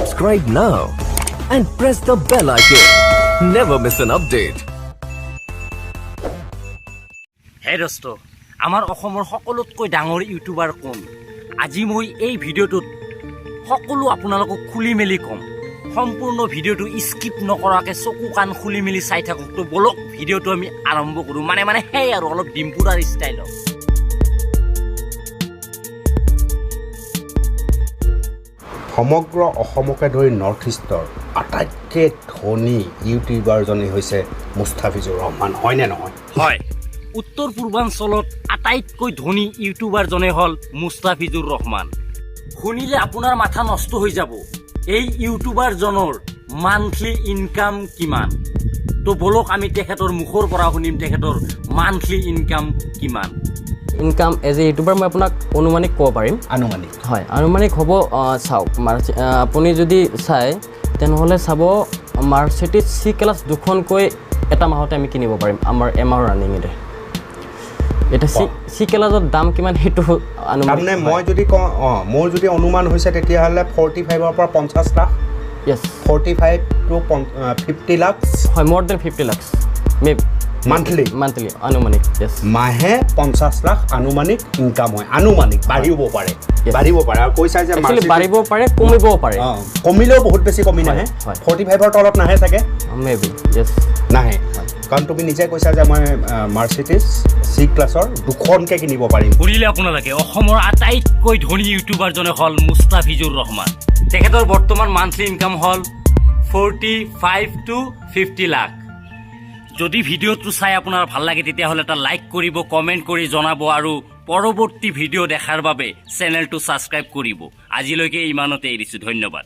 Subscribe now and press the bell icon. Never miss an update. হে দোস্ত, আমাৰ অসমৰ সকলোতকৈ ডাঙৰ ইউটিউবাৰ কোন? আজি মই এই ভিডিঅ'টোত সকলো আপোনালোকক খুলি মেলি ক'ম। সম্পূৰ্ণ ভিডিঅ'টো স্কিপ নকৰাকৈ চকু কাণ খুলি মেলি চাই থাকক। তো ব'লক, ভিডিঅ'টো আমি আৰম্ভ কৰোঁ। মানে মানে সেই আৰু অলপ ডিম্পুৰাৰ ষ্টাইলত। সমগ্ৰ অসমকে ধৰি নৰ্থ ইষ্টৰ আটাইতকৈ ধনী ইউটিউবাৰজনেই হৈছে মুস্তাফিজুৰ ৰহমান, হয়নে নহয়? হয়, উত্তৰ পূৰ্বাঞ্চলত আটাইতকৈ ধনী ইউটিউবাৰজনে হ'ল মুস্তাফিজুৰ ৰহমান। শুনিলে আপোনাৰ মাথা নষ্ট হৈ যাব, এই ইউটিউবাৰজনৰ মান্থলি ইনকাম কিমান। তো ব'লক, আমি তেখেতৰ মুখৰ পৰা শুনিম তেখেতৰ মান্থলি ইনকাম কিমান। ইনকাম এজ এ ইউটিউবাৰ মই আপোনাক অনুমানিক ক'ব পাৰিম। আনুমানিক। হয়, আনুমানিক হ'ব। চাওক, আপুনি যদি চায় তেনেহ'লে চাব, মাৰ্চিডিজ চি ক্লাছ দুখনকৈ এটা মাহতে আমি কিনিব পাৰিম আমাৰ এমাহৰ ৰানিঙতে। এতিয়া চি ক্লাছৰ দাম কিমান সেইটো আনুমানিক। তাৰমানে মই যদি কওঁ, মোৰ যদি অনুমান হৈছে, তেতিয়াহ'লে 45ৰ পৰা 50 লাখ। য়েছ। 45 to 50 lakh. হয়, more than 50 lakhs may be. Monthly. Monthly আনুমানিক, য়েছ। মাহে 50 লাখ আনুমানিক ইনকাম হয়। আনুমানিক, বাঢ়িব পাৰে। বাঢ়িব পাৰে আৰু কৈছা যে একচুৱেলি বাঢ়িব পাৰে, কমিবও পাৰে। অঁ, কমিলেও বহুত বেছি কমি নাহে। 45ৰ তলত নাহে চাগে। মে বি, য়েছ। নাহে, কাৰণ তুমি নিজে কৈছা যে মই মাৰ্চিডিজ চি ক্লাছৰ দুখনকৈ কিনিব পাৰিম। শুনিলে আপোনালোকে, অসমৰ আটাইতকৈ ধনী ইউটিউবাৰজনে হ'ল মুস্তাফিজুৰ ৰহমান। তেখেতৰ বৰ্তমান মান্থলি ইনকাম হ'ল 45 to 50 lakh. যদি ভিডিঅ'টো চাই আপোনাৰ ভাল লাগে, তেতিয়াহ'লে এটা লাইক কৰিব, কমেণ্ট কৰি জনাব আৰু পৰৱৰ্তী ভিডিঅ' দেখাৰ বাবে চেনেলটো ছাবস্ক্ৰাইব কৰিব। আজিলৈকে ইমানতে এৰিছোঁ, ধন্যবাদ।